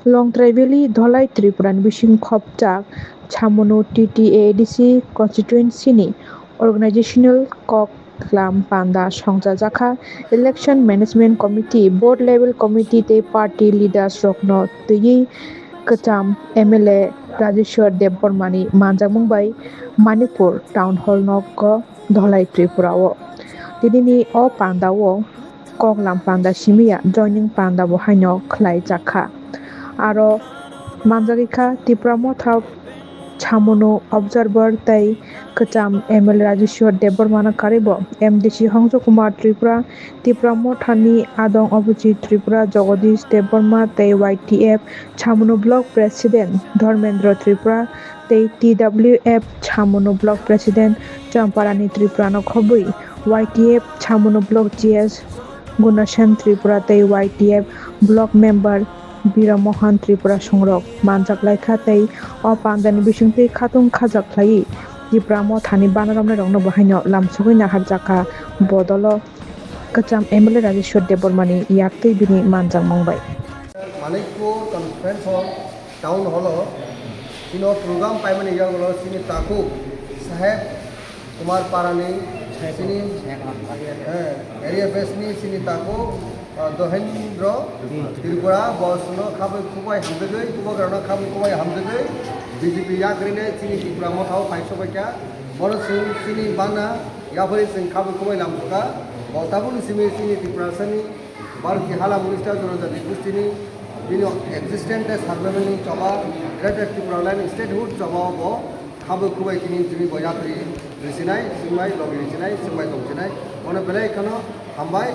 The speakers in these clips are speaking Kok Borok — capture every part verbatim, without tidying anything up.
Longtrai Valley Dholai Tripura ni bising khopjak Chamunu T T A D C constituency ni organizational kok lam panda songchajakha. Election Management Committee, Board Level Committee tei party leaders rokno twiwi kwcham M L A Rajeshwar Debbarma ni manjakmung bai Manikpur Town Hall nogo Dholai Tripura o. Tinini o panda o kok lam panda simi ya, joining panda bo haino khlai jakha. Aro manjagwi kha Tipra Motha Chamunu Observer tei kwcham M L A Rajeshwar Debbarma no karwi bo M D C Hongjo Kumar Tripura, Tipra Motha ni adong Abhijit Tripura, Jagadish Debbarma tei Y T F Chamunu Block President Dharmendra Tripura tei T W F Chamunu Block President Champarani Tripura no khobwi Y T F Chamunu Block G S Gunasen Tripura tei Y T F Block Member Bira Mohan Tripura songrok manjak laikha tei o pandani bisingtwi khatung khajak khlaiwi Tipra Mothani bana romnairokno bo haino lamsogwi naharjakha. Bodolo kwcham M L A Rajeshwar Debbarmani yaktwi bini manjakmung bai. Manikpur Conference Hall, Town Hall o chini o program paimani yagulo chini takhuk Saheb Kumar Parani chini, eh, area base ni chini takhuk, ah, Dohendro Tripura, bo chwngno khabai kubai hamjagwi, Bubagrano khabai kubai hamjagwi B J P yak rinai chini Tipra Motha o phai sobaikha. Bono chwng chini bana yaphari chwng khabai kubai lamsukha. Bo tabukni simi chini Tiprasani Bharati Hala Minister Jonojati Gostini bini existence tei survival ni choba, Greater Tipraland Statehood choba o bo khabai kubai tini tini bo yapri risinai, chwngbai logi risinai, chwngbai tongsinai. Bono belai kheno hambai,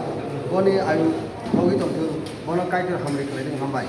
boni ayu bogwi tongthung, bono Kaitor hamri khlaithung, hambai.